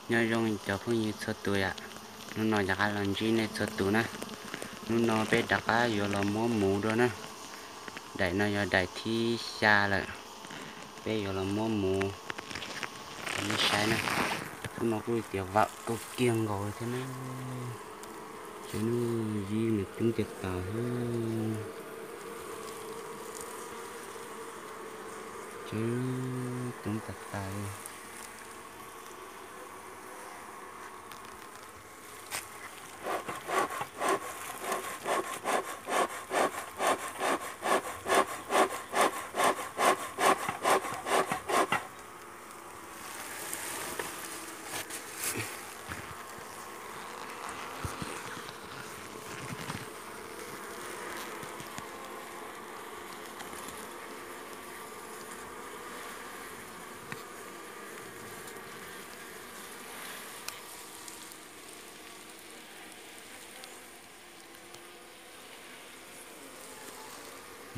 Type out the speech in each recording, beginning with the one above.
Nyob zoo cov phooj ywg txhua tus yom, hnub no rov qab los ntsib nej txhua tus na. Hnub no peb rov qab yuav los muab muv dua na. Daim no yog daim thib xya lawm, peb yuav los muab muv rau nej saib na. Hnub no kuj tias vam kawg kiag nkaus thiab na. Saib na, zib mas coob tiag tas. Saib, coob tas tas li.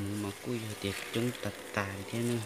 Muv mas kuj yog tias coob tas tas li thiab na.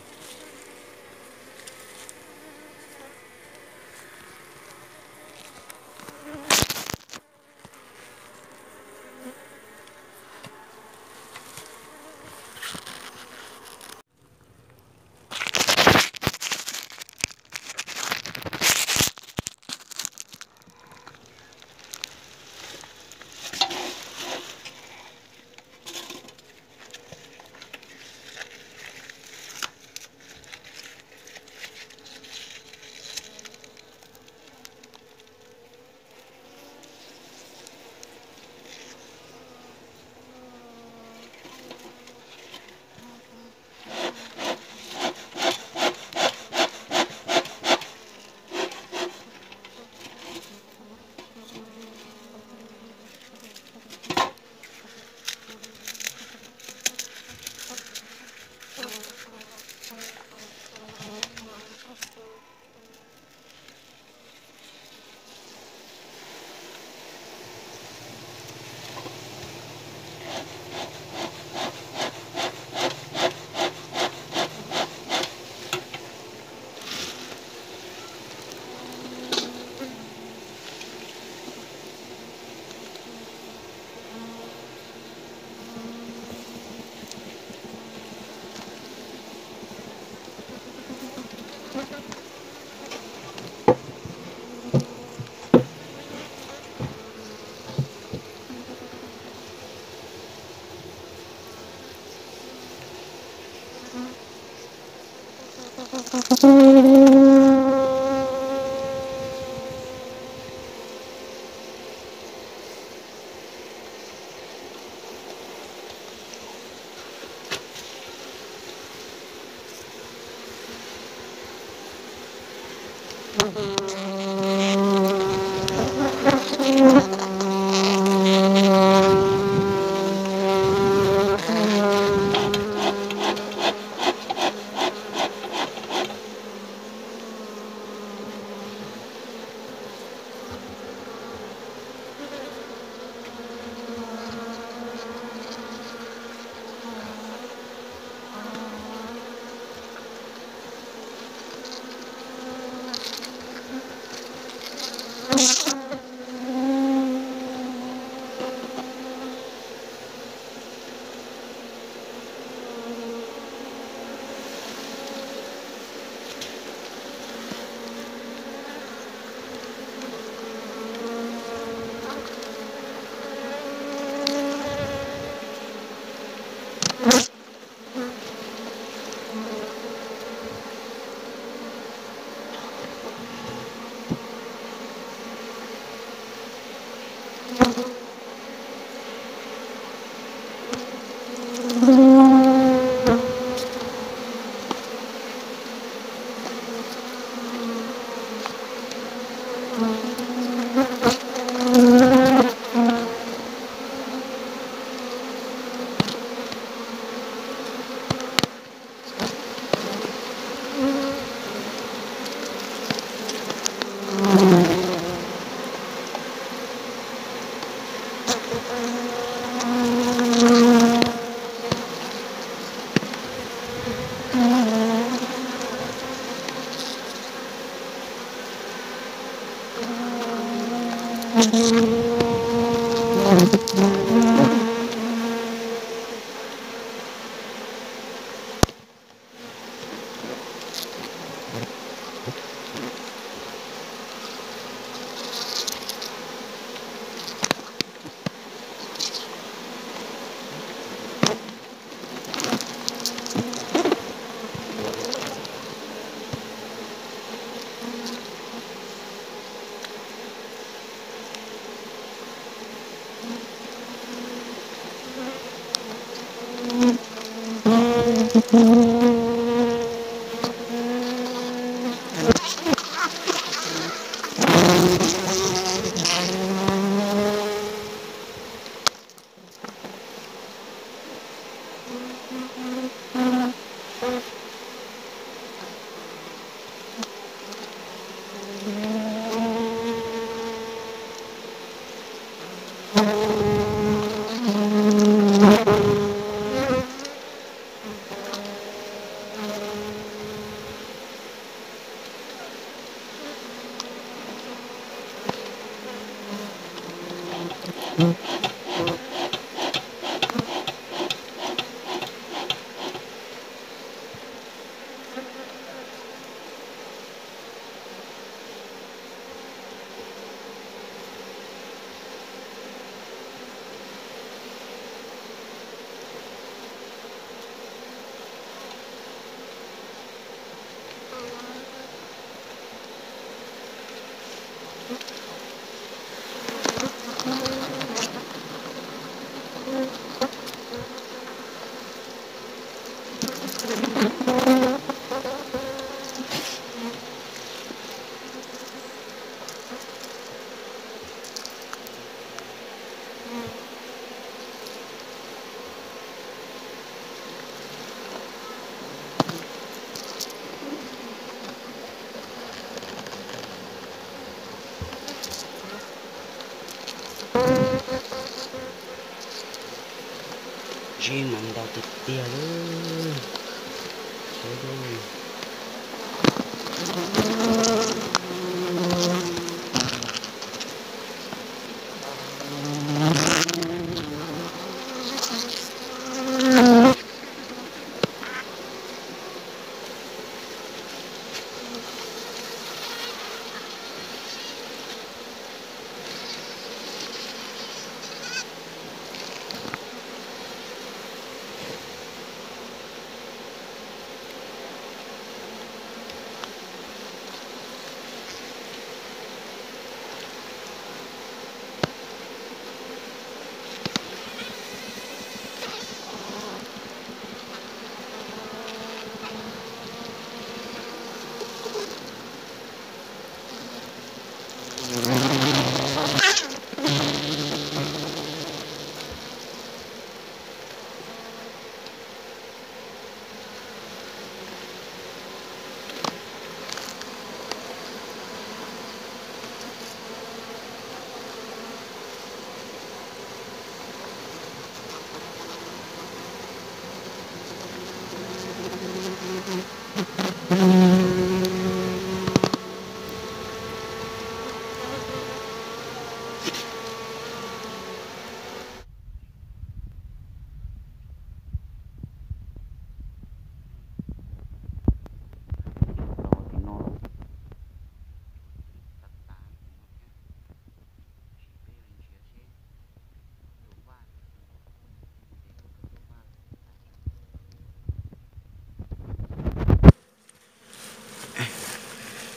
Ntsib mas ntau tiag tiag li.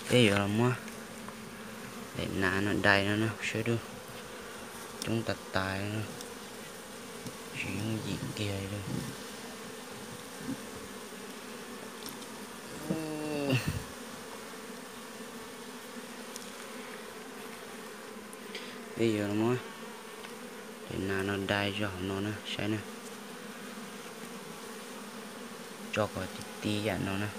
Peb yuav los muab daim nas no dai no na sawv daws. Coob tas tas, tsis yooj yim kiag li. Peb yuav los muab daim nas no dai zog hauv no na saib na. Tso kom ti ti yam no na.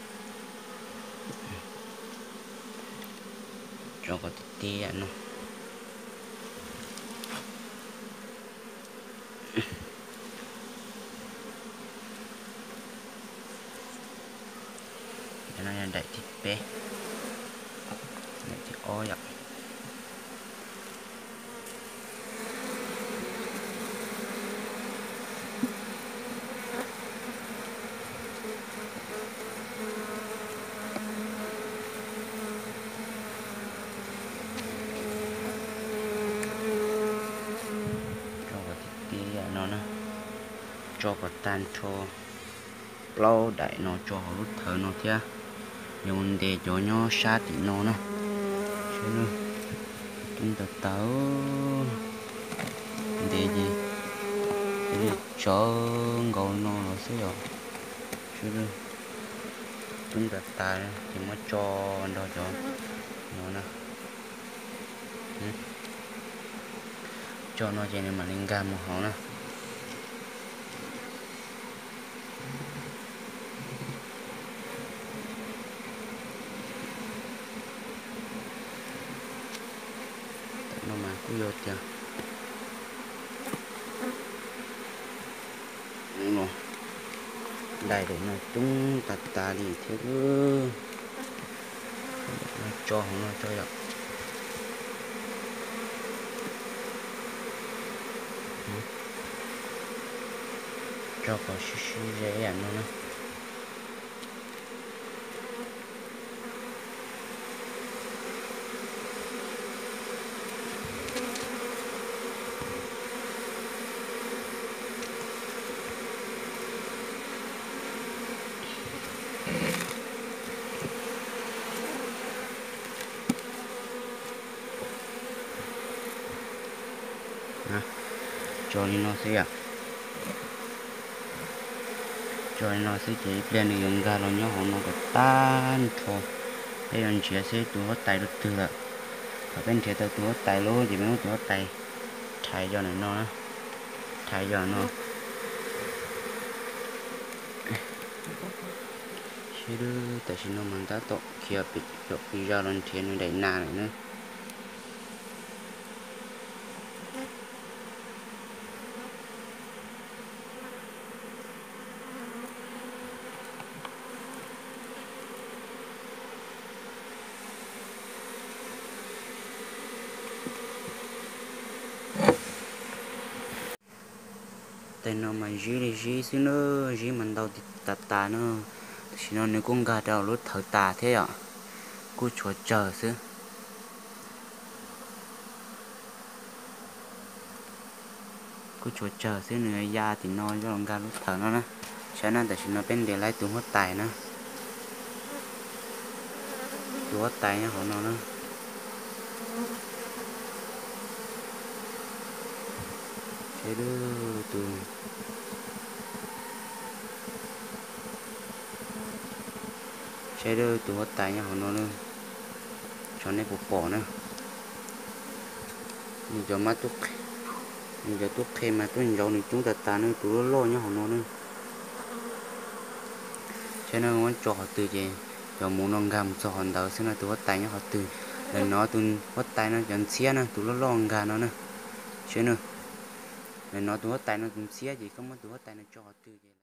Tso kom ti ti yam no. Daim no yog daim thib peb, daim thib ob yom. Tso kom tag nrho plaub daim no tso hauv lub thawv no thiab. Yuav ntes cov nyob sab tim no na. Saib na, coob tas tas. Ntes ces li tsawv nkaus no los xwb yom. Saib, coob tas tas ces muab tso nrog cov no na. Tso no ces nws mam li nkag mus hauv na. Tam no mas kuj yog tias daim no coob tas tas li thiab. Tso hauv no tso yom. Tso kom sib sib ze ib yam no na. Tso li no xwb yom. Tso li no xwb ces ib pliag nws yuav nkag los nyob hauv no kom tag nrho. Peb yuav nrhiav seb tus huab tais rau twg lawm. Thaum peb nrhiav tau tus huab tais lawm ces peb muab tus huab tais rhais zog ntawm no, rhais zog no. Seb, tam sim no mas tab tom khiav pem zos pem zos los nrhiav nws daim nas lawm na. Tais no mas zib li zib xwb na, zib mas ntau tas tas na. Tam sim no nws kuj nkag rau lub thawv tas thiab yom, kuj tshuav tsawg xwb. Kuj tshuav tsawg xwb, nws ya tim no coj los nkag lub thawv no na. Saib na, tam sim no peb ntes laib tus huab tais na. Tus huab tais nyob hauv no na. Saib tus, saib tus huab tais nyob hauv no na. Tsam nej puas pom na. Nws cov mab tub, nws cov tub qhe mas tuaj ntsauv nws coob tas tas na, tus loj loj nyob hauv no na. Saib no muab tso qhov twg ces cov muv no nkag mus txog qhov ntawd xwb no, tus huab tais nyob qhov twg. Lawv nov tus huab tais no cov ntxhiab na, tus loj loj nkag no na. Saib na, lawv nov tus huab tais no tus ntxhiab ces koj muab tus huab tais no tso qhov twg ces